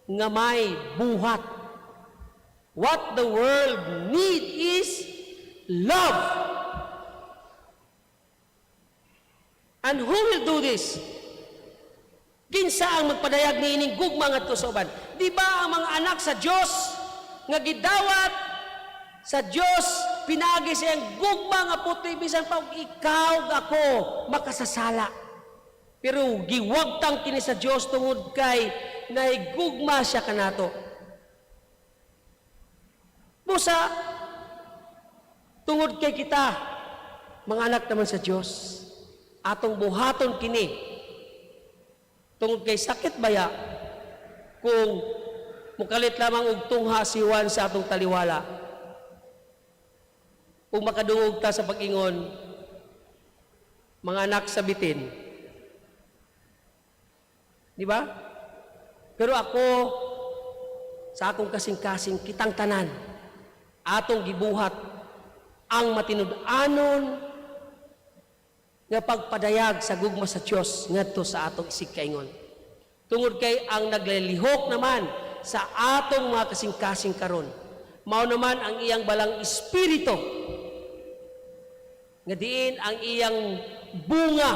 nga may buhat. What the world need is love. And who will do this? Kinsa ang magpadayag niining gugma ngadto sa uban? Di ba ang mga anak sa Dios nga gidawat sa Dios pinaagi sa iyang gugma nga puti bisan pa og ikaw ug ako makasasala? Pero giwagtang kini sa Dios tungod kay nahigugma siya kanato. Busa tungod kay kita Mga anak naman sa Dios, atong buhaton kini tungod kay sakit baya kung mukalit lamang og tungha si Juan sa atong taliwala. Kung makadungog ta sa pag-ingon, mga anak sa bitin. Di ba? Pero ako, sa akong kasing-kasing, kitang tanan, atong gibuhat ang matinud-anon nga pagpadayag sa gugma sa Dios ngadto sa atong isigkaingon. Tungod kay ang naglalihok naman sa atong mga kasing-kasing karon, mao naman ang iyang balang espiritu nga diin ang iyang bunga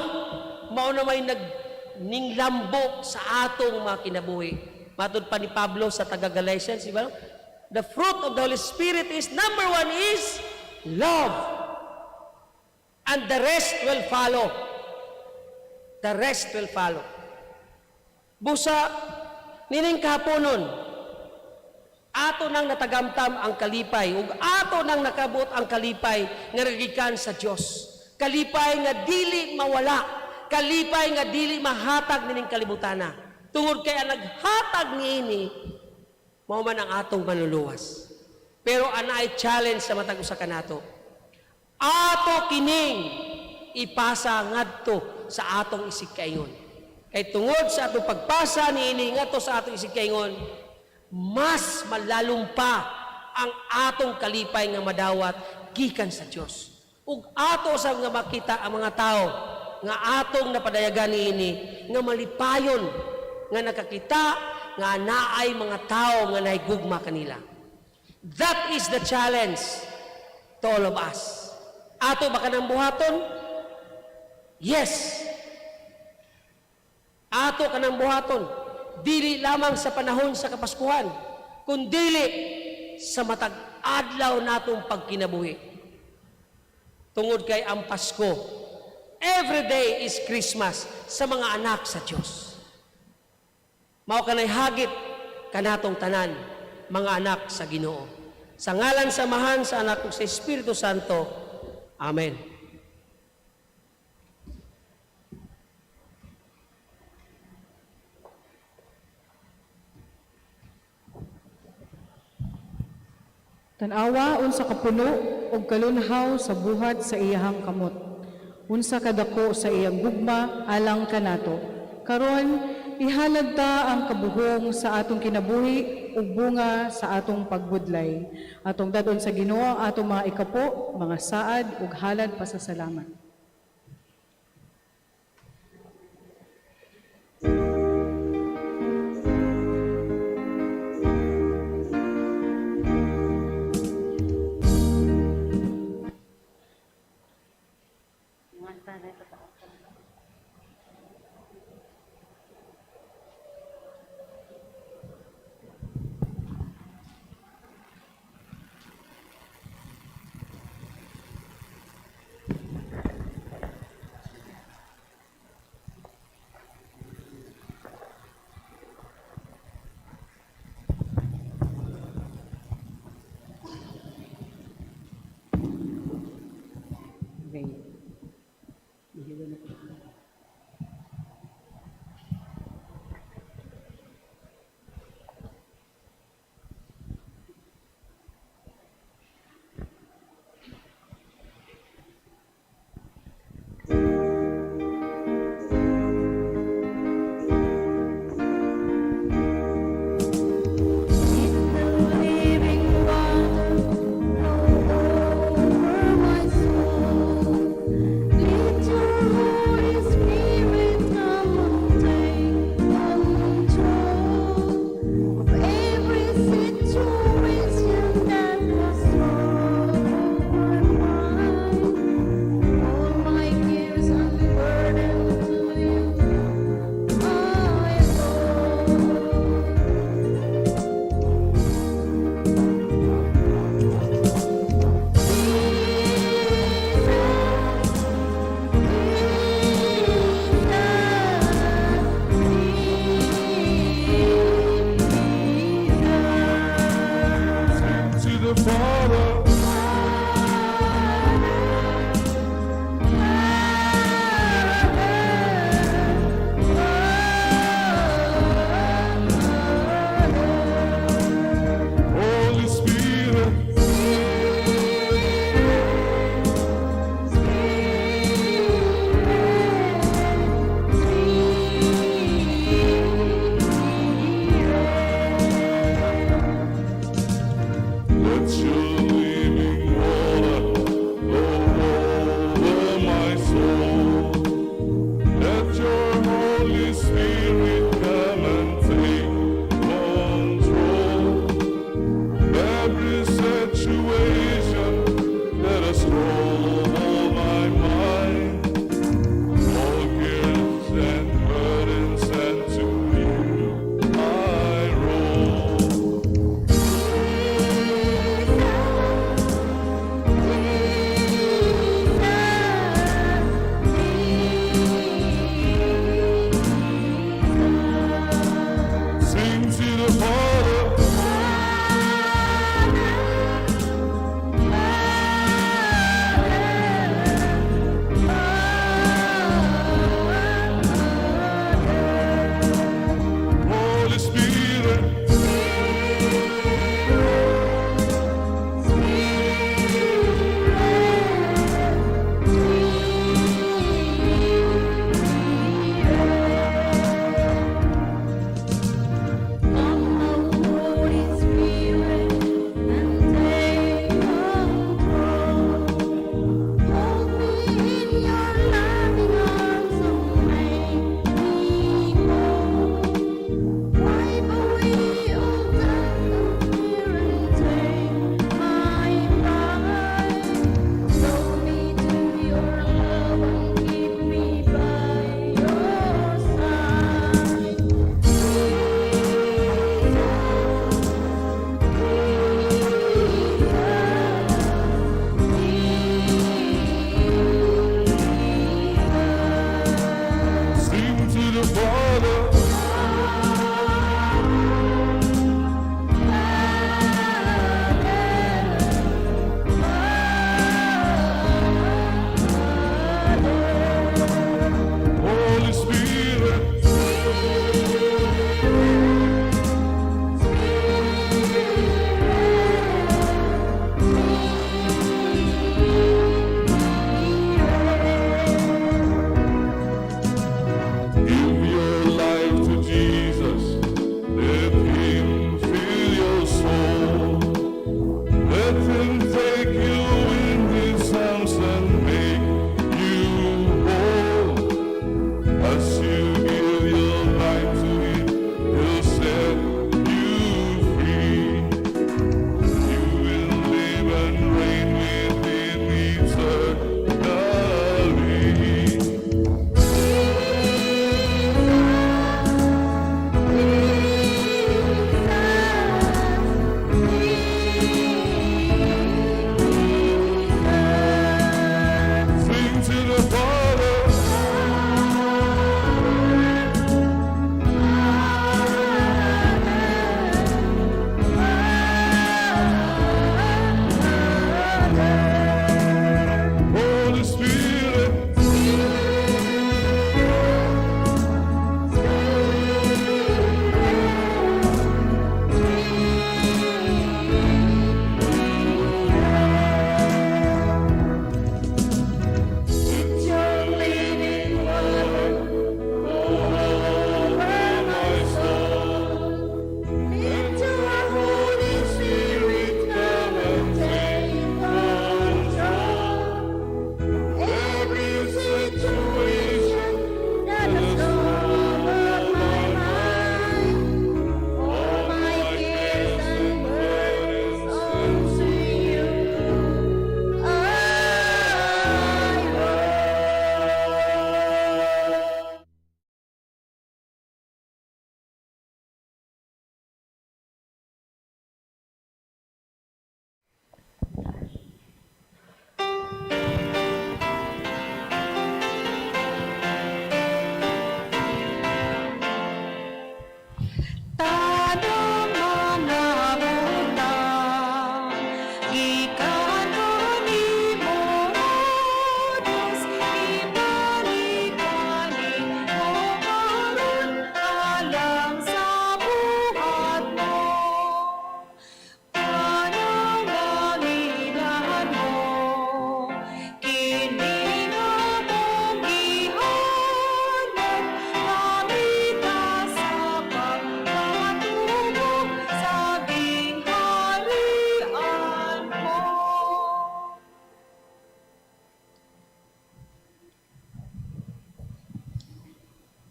mao na may nagninglambo sa atong mga kinabuhi. Matud pa ni Pablo sa taga Galatians, di ba? The fruit of the Holy Spirit is number one is love. And the rest will follow. The rest will follow. Busa, nining kahaponon, ato nang natagamtam ang kalipay ug ato nang nakabot ang kalipay nga gikan sa Dios. Kalipay nga dili mawala, kalipay nga dili mahatag nining kalibutana. Tungod kay ang naghatag niini mao man ang atong manluluwas. Pero anaay challenge sa matag usa kanato. Ato kining ipasa ngadto sa atong isigkaingon. Kay tungod sa atong pagpasa niini ngadto sa atong isigkaingon, mas malalom pa ang atong kalipay nga madawat gikan sa Dios. Ug ato sa nga makita ang mga tao nga atong napadayagan niini nga malipayon nga nakakita nga naay mga tao nga nahigugma kanila. That is the challenge to all of us. Ato ba kanang buhaton? Yes. Ato kanang buhaton. Dili lamang sa panahon sa Kapaskuhan, kundili sa matag adlaw natong pagkinabuhi. Tungod kay ang Pasko, every day is Christmas sa mga anak sa Dios. Mao kanay hagit kanatong tanan, mga anak sa Ginoo. Sa ngalan sa Amahan, sa Anak ug sa Espiritu Santo. Amen. Tan-awa unsa ka puno og kalunhaw sa buhat sa iyahang kamot. Unsa kadako sa iyang gugma alang kanato. Karon ihalad ta ang kabuhong sa atong kinabuhi ug bunga sa atong pagbudlay. Atong dadon sa Ginoo ang atong mga ikapo, mga saad ug halad pasasalamat. Living water flow over my soul.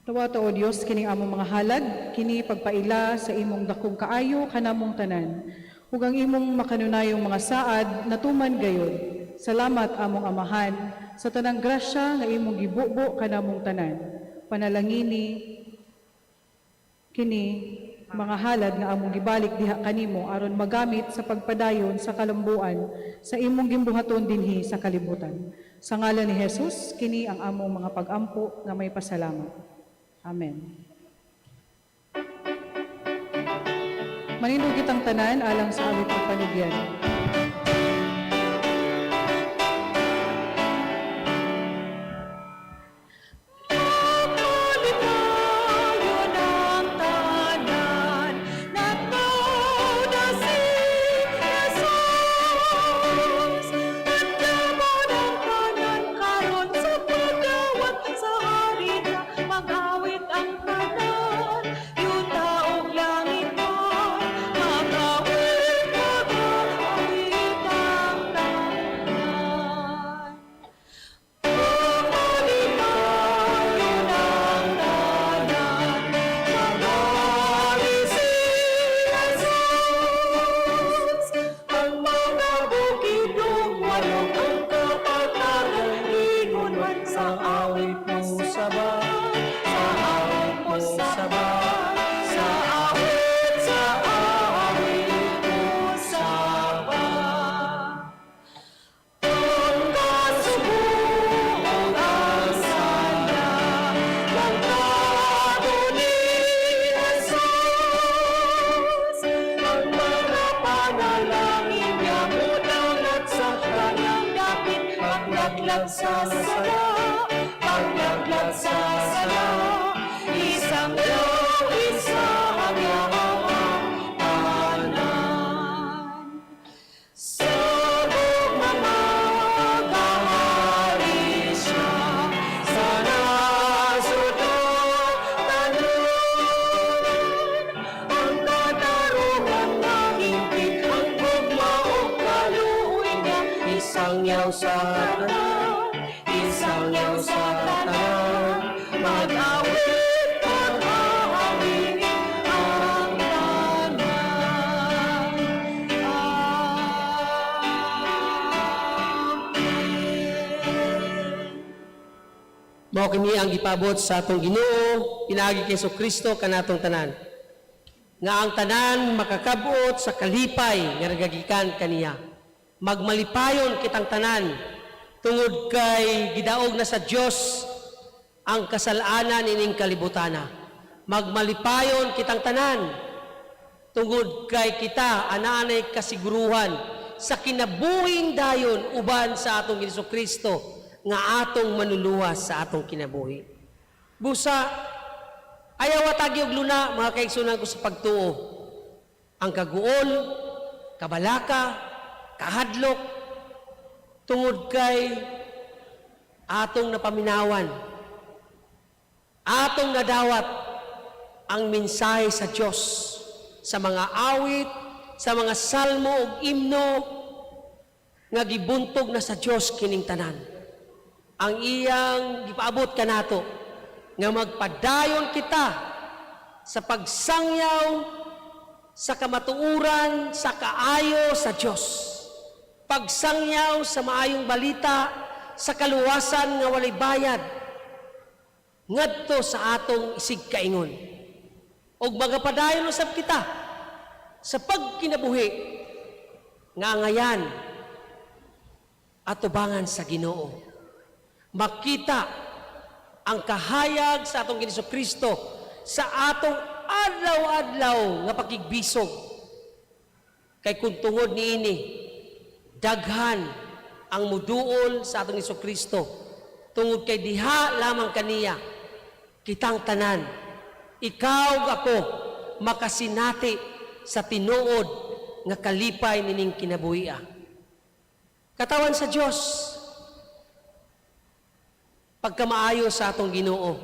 Dawata, O Dios, kining among mga halad, kini pagpaila sa imong dakong kaayo kanamong tanan. Ug ang imong makanunayong mga saad natuman gayod. Salamat, among Amahan, sa tanang grasya nga imong gibubo kanamong tanan. Panalangini kini mga halad nga among gibalik diha kanimo aron magamit sa pagpadayon sa kalambuan sa imong gimbuhaton dinhi sa kalibutan. Sa ngalan ni Jesus, kini ang among mga pagampo nga may pasalamat. Amen. Manindog kitang tanan alang sa awit ng panugyan. Pagpalipayon ang tanan, natnaw na si Jesus. At lamon ang tanan karon sa pagdawat sa hari niya, mag-awit ang tanan, yuta ug langit man, mag-awit, mag-awit ang tanan. Pagpalipayon ang tanan, mag-ari si Jesus. Ang mga bukid ug walong ang kapatagan, ingon man sa awit mo saba, sa awit mo saba, sa awit mo saba. Ang kasubuong ang saya ng tao ni Jesus. Ang mga panalangin niya mudangat sa kanyang dapit, paglaglag sa sala, paglaglag sa sala. Isang yaw, isang yaw ang tanan. Sa magmamagahari siya sa nasod tanan. Ang katarungan nahimpit, ang gugma ug kaluoy niya, isang yaw sa tanan, isang yaw sa tanan. Mag-awit, mag-awit ang tanan. Amen. Mao kini ang gipabot sa atong Ginoo pinaagi kay Kristo kanatong tanan. Nga ang tanan makakabot sa kalipay nga nagagikan kaniya. Magmalipayon kitang tanan tungod kay gidaog na sa Dios ang kasalanan ining kalibutana. Magmalipayon kitang tanan tungod kay kita anaanay kasiguruhan sa kinabuhing dayon uban sa atong Hesus Kristo nga atong manuluwas sa atong kinabuhi. Busa, ayaw atagi og luna, mga kaigsunan ko sa pagtuo. Ang kaguol, kabalaka, kahadlok, tungod kay atong napaminawan, atong nadawat ang mensahe sa Dios sa mga awit, sa mga salmo ug imno nga gibuntog na sa Dios kining tanan. Ang iyang gipaabot kanato nga magpadayon kita sa pagsangyaw sa kamatuoran sa kaayo sa Dios. Pagsangyaw sa maayong balita sa kaluwasan nga walay bayad ngadto sa atong isigkaingon. Og magapadayon usab kita sa pagkinabuhi nga angayan atubangan sa Ginoo. Makita ang kahayag sa atong Ginoo Kristo sa atong adlaw-adlaw nga pakigbisog. Kay kung tungod niini daghan ang muduol sa atong Hesus Kristo tungod kay diha lamang kaniya kitang tanan, ikaw ug ako, makasinati sa tinuod nga kalipay nining kinabuhia. Katawan sa Dios, pagkamaayo sa atong Ginoo,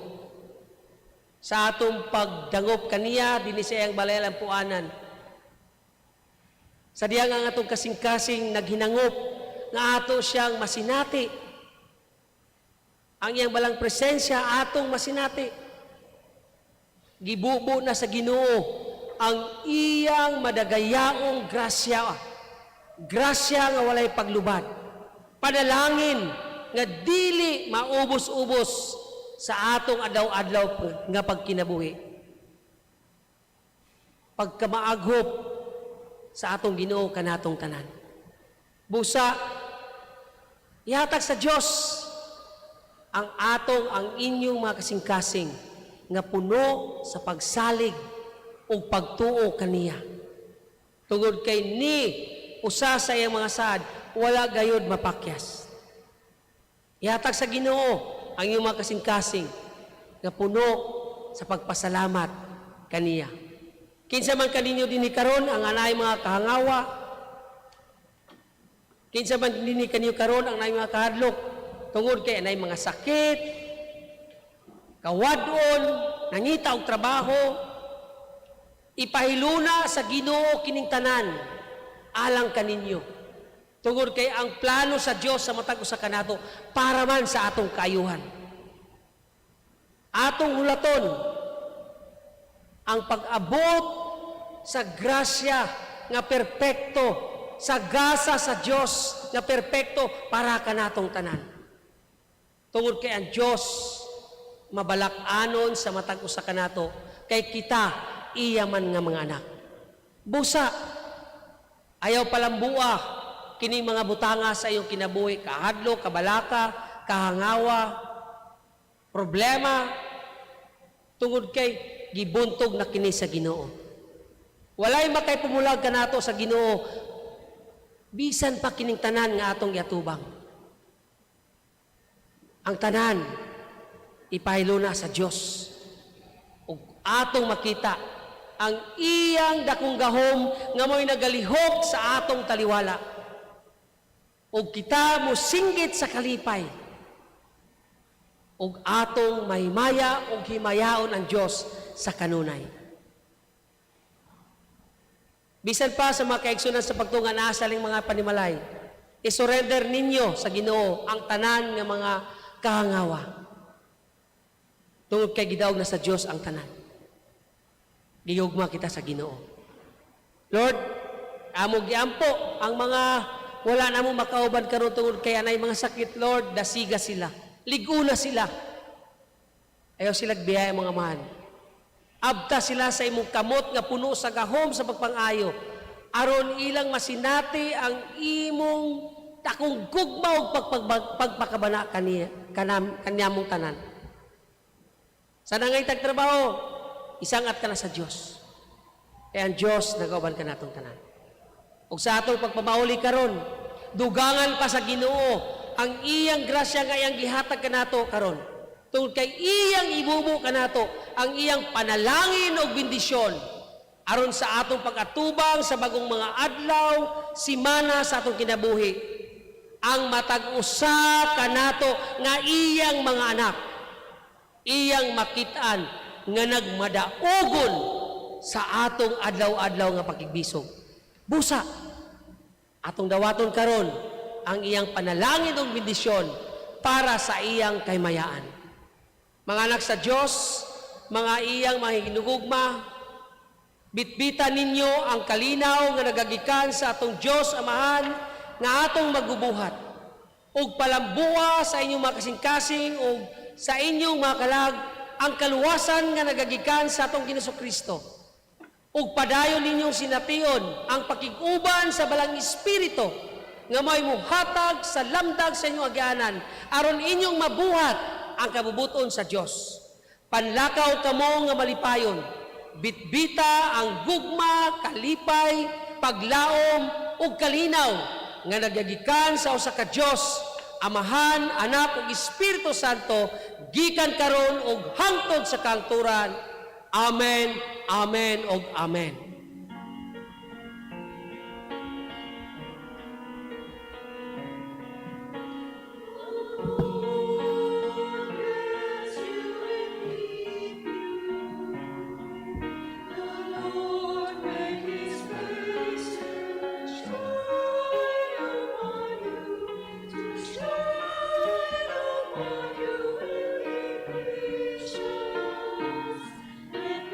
sa atong pagdangop kaniya dinhi sa iyang balay alampuanan, sa diyang ang atong kasing-kasing naghinangop nga ato siyang masinati, ang iyang balang presensya atong masinati. Gibubo na sa Ginoo ang iyang madagayaong grasya. Grasya nga walay paglubad. Panalangin nga dili maubos-ubos sa atong adlaw-adlaw nga pagkinabuhi. Pagkamaaghop sa atong Ginoo kanatong tanan. Busa, ihatag sa Dios ang atong, ang inyong mga kasing-kasing nga puno sa pagsalig ug pagtuo kaniya. Tungod kay ni usa sa iyang mga saad, wala gayod mapakyas. Ihatag sa Ginoo ang iyong mga kasing-kasing nga puno sa pagpasalamat kaniya. Kinsa man kaninyo dinhi karon ang anay mga kahangawa, kinsa man dinhi kaninyo karon ang anay mga kahadlok, tungod kay anay mga sakit, kawadon, nangita og trabaho, ipahiluna sa Ginoo kining tanan alang kaninyo. Tungod kay ang plano sa Dios sa matag usa kanato para man sa atong kaayuhan. Atong hulaton ang pag-abot sa grasya nga perpekto, sa gasa sa Dios nga perpekto para kanatong tanan. Tungod kay ang Dios mabalak-anon sa matag usa kanato kay kita iya man nga mga anak. Busa, ayaw palambua kining mga butanga sa iyong kinabuhi, kahadlok, kabalaka, kahangawa, problema, tungod kay gibuntog na kini sa Ginoo. Walay makay pumulag kanato sa Ginoo bisan pa kining tanan nga atong giatubang. Ang tanan ipahiluna sa Dios ug atong makita ang iyang dakong gahom nga mo'y nagalihok sa atong taliwala. Ug kita mosinggit sa kalipay ug atong mahimaya ug himayaon ang Dios sa kanunay. Bisan pa sa mga kaigsunan sa pagtungan naa sa mga panimalay, isurrender ninyo sa Ginoo ang tanan nga mga kahangawa. Tungod kay gidaog na sa Dios ang tanan. Giyugma kita sa Ginoo. Lord, amo giampo ang mga wala na mo makauban karon tungod kay anay mga sakit, Lord, dasiga sila. Liguna sila. Ayaw sila biyaya mga amahan. Abta sila sa imong kamot nga puno sa gahom sa pagpangayo. Aron ilang masinati ang imong dakong gugma ug pagpakabana kaniya, kanyamong tanan. Sa nangay tagtrabaho, isangat ka na sa Dios. Kaya ang Dios nagauban ka natong tanan. Ug sa atong pagpamauli karon, dugangan pa sa Ginoo ang iyang grasya nga iyang gihatag kanato karon. Tungod kay iyang ibubo kanato ang iyang panalangin og bendisyon aron sa atong pag-atubang sa bagong mga adlaw, simana sa atong kinabuhi. Ang matag usa kanato nga iyang mga anak, iyang makit-an nga nagmadaugon sa atong adlaw-adlaw nga pakigbisog. Busa, atong dawaton karon ang iyang panalangin og bendisyon para sa iyang kaymayaan. Mga anak sa Dios, mga iyang mga hinugugma, bitbitan ninyo ang kalinaw nga nagagikan sa atong Dios Amahan nga atong magubuhat. Ug palambua sa inyong mga kasing-kasing ug sa inyong mga kalag ang kaluwasan nga nagagikan sa atong Ginoong Kristo. Ug padayon ninyong sination ang pakig-uban sa balang espiritu nga may muhatag sa lamdag sa inyong agyanan aron inyong mabuhat ang kabubuton sa Dios. Panlakaw kamo nga malipayon, bitbita ang gugma, kalipay, paglaom ug kalinaw nga nagagikan sa usa ka Dios, Amahan, Anak ug Espiritu Santo, gikan karon ug hangtod sa kangturan. Amen, amen ug amen. Shine upon you, to shine upon you, will be gracious and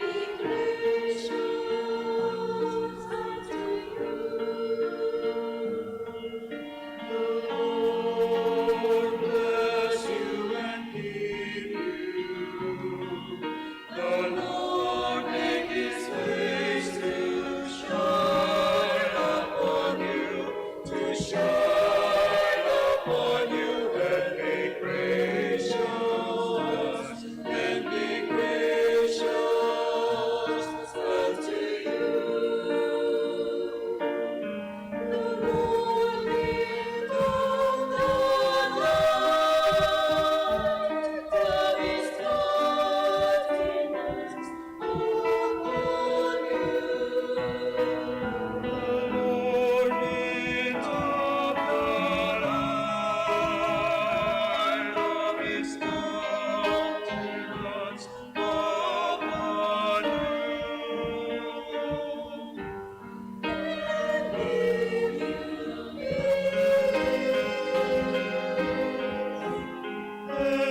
Amen.